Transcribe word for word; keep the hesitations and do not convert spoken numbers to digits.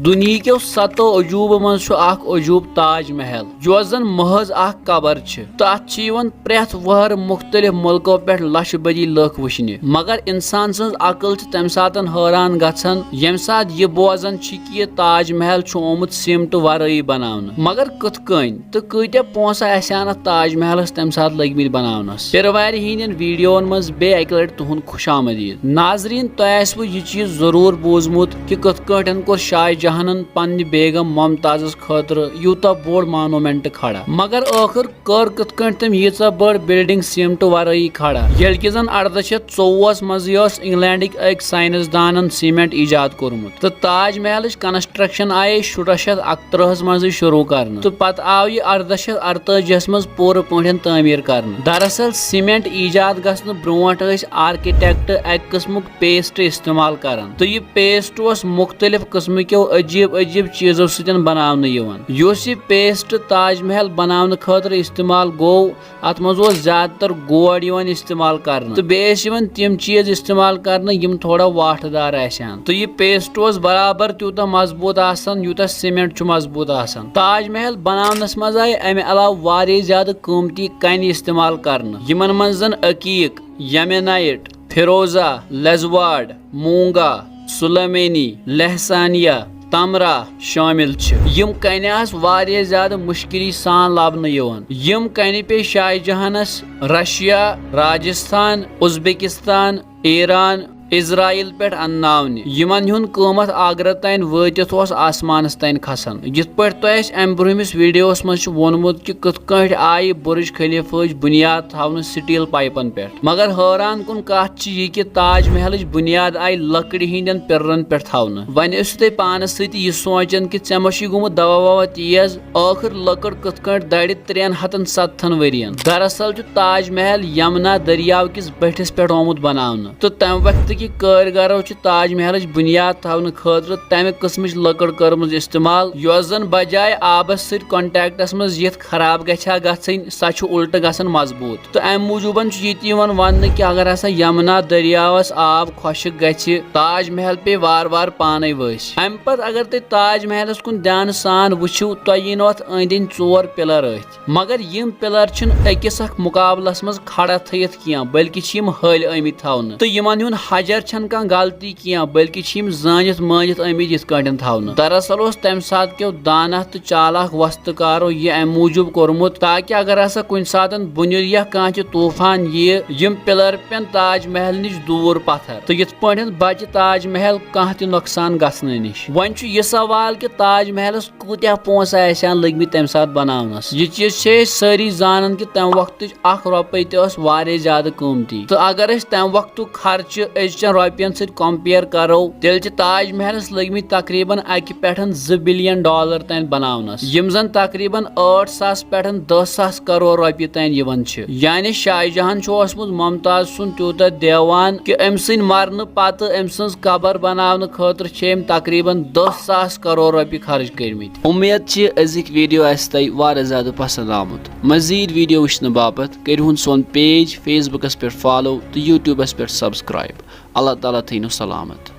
دُنیہکیو ستو عجوٗبہٕ منٛز چھُ اکھ عجوٗب تاج محل، یۄس زن محض اکھ قبر چھِ۔ تہٕ اتھ چھِ یِوان پرٛٮ۪تھ وہرٕ مُختٔلِف مُلکو پٮ۪ٹھ لچھٕ بٔدی لُکھ وٕچھنہِ، مگر انسان سٕنٛز عقل چھِ تمہِ ساتن حٲران گژھان، ییٚمہِ ساتہٕ یہِ بوزان چھِ کہِ یہِ تاج محل چھُ آمُت سیمٹہٕ ورٲیی بناونہٕ۔ مگر کِتھ کٔنۍ؟ تہٕ کۭتیاہ پونٛسہٕ آسہِ ہن اتھ تاج محلس تمہِ ساتہٕ لٔگۍ مٕتۍ بناونس؟ پیروارِ ہٕنٛدٮ۪ن ویڈیوون منٛز بیٚیہِ اکہِ لٹہِ تُہُنٛد خوش آمدید۔ ناظریٖن، تۄہہِ آسِوٕ یہِ چیٖز ضروٗر بوٗزمُت کہِ کِتھ کٲٹھۍ کوٚر شاہ جہانن پننہِ بیگم ممتازس خٲطرٕ یوٗتاہ بوٚڑ مانومینٹ کھڑا، مگر ٲخٕر کٔر کِتھ کٲٹھۍ تٔمۍ ییٖژاہ بٔڑ بلڈنگ سیمٹہٕ ورٲیی کھڑا، ییٚلہِ کہِ زن اردہ شیتھ ژوٚوُہس منٛزٕے ٲس انگلینڈٕکۍ أکۍ ساینس دانن سیمنٹ ایجاد کوٚرمُت، تہٕ تاج محلٕچ کنسٹرکشن آیے شُراہ شیتھ اکترٕہس منٛزٕے شروع کرنہٕ، تہٕ پتہٕ آو یہِ اردہ شیتھ ارتٲجیس منٛز پوٗرٕ پٲٹھۍ تعمیٖر کرنہٕ۔ دراصل سیمنٹ ایجاد گژھنہٕ برونٛٹھ ٲسۍ آرکیٹیکٹ اکہِ قٕسمُک پیسٹ استعمال کران، تہٕ یہِ پیسٹ اوس مُختٔلِف قٕسمٕکیو عجیٖب عجیٖب چیٖزو سۭتۍ بناونہٕ یِوان۔ یُس یہِ پیسٹ تاج محل بناونہٕ خٲطرٕ استعمال گوٚو، اتھ منٛز اوس زیادٕ تر گوڑ یِوان استعمال کرنہٕ، تہٕ بیٚیہِ ٲسۍ یِوان تِم چیٖز استعمال کرنہٕ یِم تھوڑا واٹھٕ دار آسہِ ہن، تہٕ یہِ پیسٹ اوس برابر تیوٗتاہ مضبوٗط آسان یوٗتاہ سیمنٹ چھُ مضبوٗط آسان۔ تاج محل بناونس منٛز آیہِ امہِ علاوٕ واریاہ زیادٕ قۭمتی کنہِ استعمال کرنہٕ، یِمن منٛز زن عقیق، یمینائٹ، فیروزہ، لزواڈ، مونگا، سلیمینی، لہسانیہ، تمرہ شٲمِل چھِ۔ یِم کنہِ آسہٕ واریاہ زیادٕ مُشکِلی سان لبنہٕ یِوان۔ یِم کنہِ پیٚیہِ شاہ جہانس Russia, Rajasthan, Uzbekistan, Iran, Israel پٮ۪ٹھ انناونہِ، یِمن ہُنٛد قۭمتھ آگرہ تام وٲتِتھ اوس آسمانس تام کھسان۔ یِتھ پٲٹھۍ تۄہہِ اَسہِ امہِ برونٛہمِس ویڈیوس منٛز چھُ ووٚنمُت کہِ کِتھ کٲٹھۍ آیہِ برج خلیفہٕچ بُنیاد تھاونہٕ سٹیل پایپن پٮ۪ٹھ، مگر حٲران کُن کتھ چھِ یہِ کہِ تاج محلٕچ بُنیاد آیہِ لکڑِ ہٕنٛدٮ۪ن پِلرن پٮ۪ٹھ تھاونہٕ۔ وۄنۍ ٲسِو تُہۍ پانس سۭتۍ یہِ سونٛچان کہِ ژےٚ ما چھُے گوٚمُت دوا ووا تیز؟ ٲخٕر لٔکٕر کِتھ کٲٹھۍ دَرِ ترٛٮ۪ن ہَتَن سَتتھَن ؤرِین؟ دراصل چھُ تاج محل یمنا دٔریاو کِس بٔٹھِس پٮ۪ٹھ آمُت بناونہٕ، تہٕ تَمہِ وقتہٕ کہِ کٲرۍ گرو چھِ تاج محلٕچ بُنیاد تھاونہٕ خٲطرٕ تَمہِ قٕسمٕچ لٔکٕر کٔرمٕژ استعمال، یۄس زن بجایہِ آبس سۭتۍ کانٹیکٹس منٛز یِتھ خراب گژھِ ہا گژھٕنۍ، سۄ چھِ الٹہٕ گژھان مضبوٗط۔ تہٕ امہِ موٗجوٗبن چھُ یہِ تہِ یِوان وننہٕ کہِ اگر ہسا یمنا دٔریاوس آب خۄشک گژھِ، تاج محل پیٚیہِ وارٕ وارٕ پانے ؤسۍ۔ امہِ پتہٕ اگر تُہۍ تاج محلس کُن دھیانہٕ سان وٕچھِو، تۄہہِ یِنو اتھ أنٛدۍ أنٛدۍ ژور پِلر أتھۍ، مگر یِم پِلر چھِنہٕ أکِس اکھ مُقابلس منٛز کھڑا تھٲیِتھ کینٛہہ، بلکہِ چھِ یِم ہلۍ آمٕتۍ تھاونہٕ، تہٕ یِمن ہُنٛد حجر چھنہٕ کانٛہہ غلطی کینٛہہ، بلکہِ چھِ یِم زٲنِتھ مٲنِتھ آمٕتۍ یِتھ کٲٹھۍ تھاونہٕ۔ دراصل اوس تمہِ ساتہٕ کیو دانہ تہٕ چالاک وستہٕ کارو یہِ امہِ موٗجوٗب کوٚرمُت تاکہِ اگر ہسا کُنہِ ساتن بُنیُل یا کانٛہہ تہِ طوفان یِیہِ، یِم پِلر پٮ۪ن تاج محل نِش دوٗر پتھر، تہٕ یِتھ پٲٹھۍ بچہِ تاج محل کانٛہہ تہِ نۄقصان گژھنہٕ نِش۔ وۄنۍ چھُ یہِ سوال کہِ تاج محلس کۭتیاہ پونٛسہٕ آسہِ ہن لٔگۍ مٕتۍ تمہِ ساتہٕ بناونس۔ یہِ چیٖز چھِ أسۍ سٲری زانان کہِ تمہِ وقتٕچ اکھ رۄپے تہِ ٲس واریاہ زیادٕ قۭمتی، تہٕ اگر أسۍ تمہِ وقتُک خرچہٕ أزچٮ۪ن رۄپین سۭتۍ کمپیئر کرو، تیٚلہِ چھِ تاج محلس لٔگۍ مٕتۍ تقریباً اکہِ پٮ۪ٹھ زٕ بلین ڈالر تام بناونس، یِم زن تقریباً ٲٹھ ساس پٮ۪ٹھ دہ ساس کرور رۄپیہِ تام یِوان چھِ۔ یعنی شاہ جہان چھُ اوسمُت ممتاز سُنٛد تیوٗتاہ دیوان کہِ أمۍ سٕنٛدِ مرنہٕ پتہٕ أمۍ سٕنٛز قبر بناونہٕ خٲطرٕ چھِ أمۍ تقریباً دہ ساس کرور رۄپیہِ خرٕچ کٔرمٕتۍ۔ اُمید چھِ أزِکۍ ویڈیو آسہِ تۄہہِ واریاہ زیادٕ پسنٛد آمُت۔ مزید ویڈیو وٕچھنہٕ باپتھ کٔرِو ہُن سون پیج Facebook پٮ۪ٹھ فالو تہٕ YouTube پٮ۪ٹھ سبسکرائب۔ اللہ تعالیٰ تھٲینو سلامت۔